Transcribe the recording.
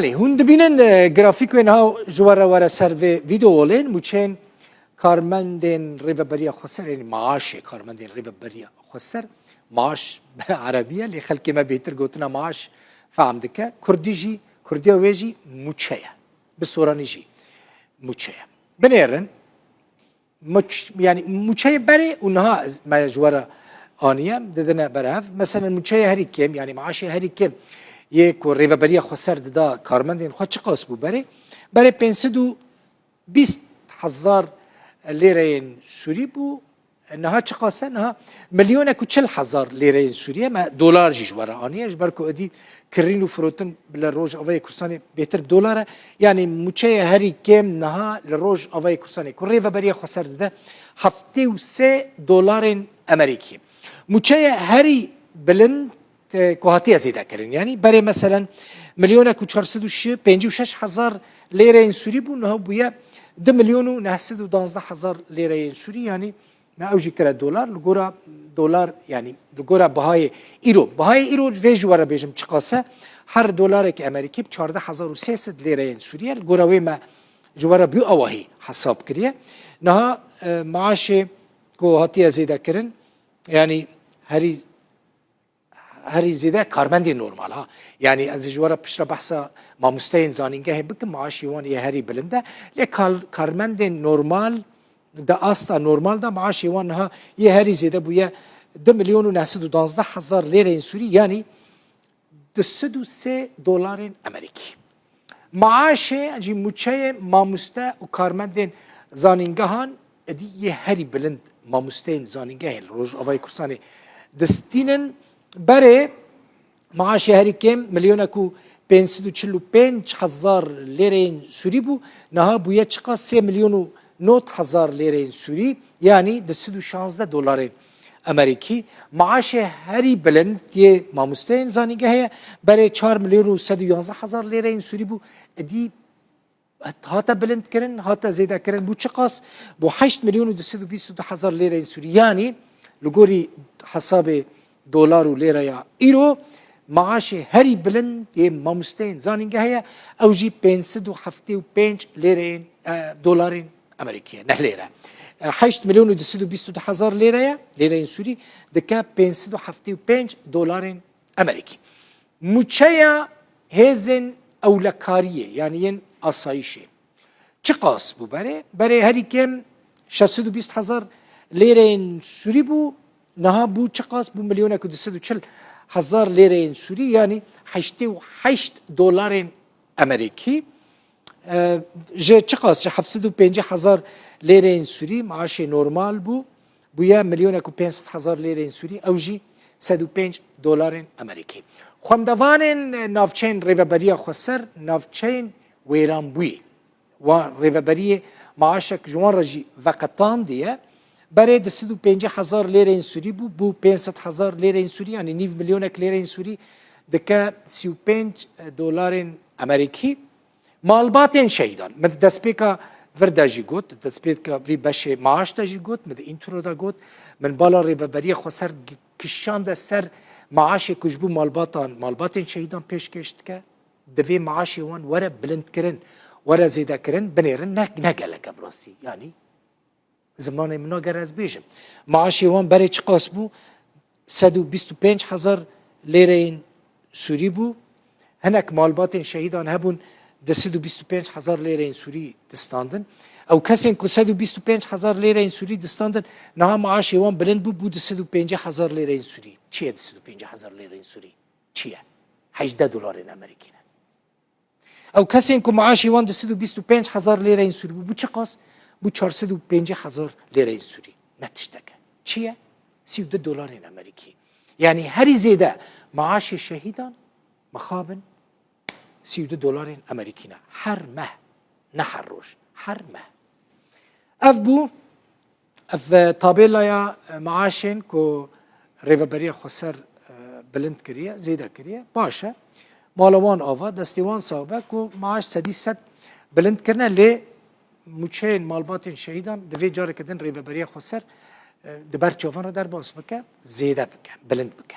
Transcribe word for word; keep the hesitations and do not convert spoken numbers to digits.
Belê, hûn dibînin, e, grafîk wê niha ji we re were ser vê vîdeolên mûçeyên karmendên Rêveberiya Xweser, yanî maaşê karmendên Rêveberiya Xweser, maaş bi erebî ye, lê xelkê me bêtir gotina maaş fehm dike. Kurdî jî, kurdiya wê jî mûçe ye. Bi soranî jî mûçe ye. Binêrin, Muç-, yanî mûçeyê berê û niha ez, me ji we re aniye, didine ber hev. Meselen mûçeyê herî kêm, yanî maaşê herî kêm yê ku Rêveberiya Xweser dida karmendên xwe çiqas bû berê? Berê pênc sed û bîst hezar lêreyên Sûrî bû. Niha çiqas e? Niha milyonek û çil hezar lêreyên Sûrî ye. Me dolar jî ji we re aniye, ji ber ku êdî kirîn û firotin li Rojavayê Kurdistanê bêtir bi dolar e. Yanî mûçeya herî kêm niha li Rojavayê Kurdistanê ku Rêveberiya Xweser dide, heftê û sê dolarên Amerîkî. Mûçeya herî bilind, e, ku hatiye zêdekirin. Yanî berê meselen milyonek û çar sed û pêncî û şeş hezar lêreyên Sûrî bû, niha bûye du milyon û neh sed û duwazdeh hezar lêreyên Sûrî. Yanî me ew jî kire dolar, li gora dolar, yanî li gora bihayê îro. Bihayê îro vê ji we re bêjim çiqas e? Her dolarek Amerîkî bi çardeh hezar û sê sed lêreyên Sûrî ye. Li gora wê me ji we re bi awahî hesab kiriye. Niha, e, maaşê ku hatiye zêdekirin, yanî herî herî zêde karmendên normal ha. Yanî ez ji we re piştre behsa mamosteyên zanîngehê bikim, maaşê wan yê herî bilind e. Lê kar-, karmendên normal, di asta normal de maaşê wan niha yê herî zêde bûye du milyon û neh sed û duwazdeh hezar lêreyên Sûrî, yanî du sed û sê dolarên Amerîkî. Maaşê, jî mûçeyê mamoste û karmendên zanîngehan êdî yê herî bilind mamosteyên zanîngehê li Rojavayê Kurdistanê distînin. Berê maaşê herî kêm milyonek û pênc sed û çil û pênc hezar lêreyên Sûrî bû. Niha bûye çiqas? Sê milyon û nod hezar lêreyên Sûrî, yanî du sed û şazdeh dolarên Amerîkî. Maaşê herî bilind yê mamosteyên zanîngehê ye. Berê çar milyon û sed û yanzdeh hezar lêreyên Sûrî bû. Êdî hate bilindkirin, hate zêdekirin. Bû çiqas? Bû heşt milyon û du sed û bîst û du hezar lêreyên Sûrî. Yanî li gorî hesabê dolar û lêreya îro, maaşê herî bilind yê mamosteyên zanîngehê ye, ew jî pênc sed û heftê û pênc lêreyên, e, dolarên Amerîkî ye, ne lêre. E, heşt milyon û du sed û bîst û du hezar lêre ye, lêreyên Sûrî, dike pênc sed û heftê û pênc dolarên Amerîkî. Mûçeya hêzên ewlekariyê, yanî yên asayîşê, çiqas bû berê? Berê herî kêm şeş sed û bîst hezar lêreyên Sûrî bû, niha bû çiqas? Bû milyonek û du sed û çil hezar lêreyên Sûrî, yanî heştê û heşt dolarên Amerîkî. E, ji çiqas? Ji heft sed û pêncî hezar lêreyên Sûrî maaşê normal bû, bûye milyonek û pênc sed hezar lêreyên Sûrî, ew jî sed û pênc dolarên Amerîkî. Xwendevanên navçeyên Rêveberiya Xweser, navçeyên wêranbûyî. Wan rêveberiyê maaşek ji wan re jî veqetandiye. Berê du sed û pêncî hezar lêreyên Sûrî bû, bû pênc sed hezar lêreyên Sûrî, yanî nîv milyonek lêreyên Sûrî, dike sî û pênc dolarên Amerîkî. Malbatên şehîdan. Min di destpêka vir de jî got, di destpêka vî beşê maaş de jî got, min di intro de got, min bala Rêveberiya Xweser kişande ser maaşê ku ji bo malbatan, malbatên şehîdan pêşkêş dike. Divê maaşê wan were bilindkirin, were zêdekirin, binêrin, ne, ne gelek e bi rastî. Yanî zimanê min nagere ez bêjim. Maaşê wan berê çiqas bû? Sed û bîst û pênc hezar lêreyên Sûrî bû. Hinek malbatên şehîdan hebûn, du sed û bîst û pênc hezar lêreyên Sûrî distandin. Ew kesên ku sed û bîst û pênc hezar lêreyên Sûrî distandin, niha maaşê wan bilind bû, bû du sed û pêncî hezar lêreyên Sûrî. Çi ye du sed û pêncî hezar lêreyên Sûrî? Çi ye? Hejdeh dolarên Amerîkî ne. Ew kesên ku maaşê wan du sed û bîst û pênc hezar lêreyên Sûrî bû, bû çiqas? Bû çar sed û pêncî hezar lêreyên Sûrî. Ne tiştek e. Çi ye? Sî û du dolarên Amerîkî. Yanî herî zêde maaşê şehîdan, mixabin, sî û du dolarên Amerîkî ne. Her meh. Ne her roj. Her meh. Ev bû, ev, e, tabêlaya, e, maaşên ku Rêveberiya Xweser, e, bilind kiriye, zêde kiriye. Baş e. Mala wan ava, destê wan sax be ku maaş sedî sed bilind kirine, lê mûçeyên malbatên şehîdan divê careke din Rêveberiya Xweser, e, di ber çavan re derbas bike, zêde bike, bilind bike.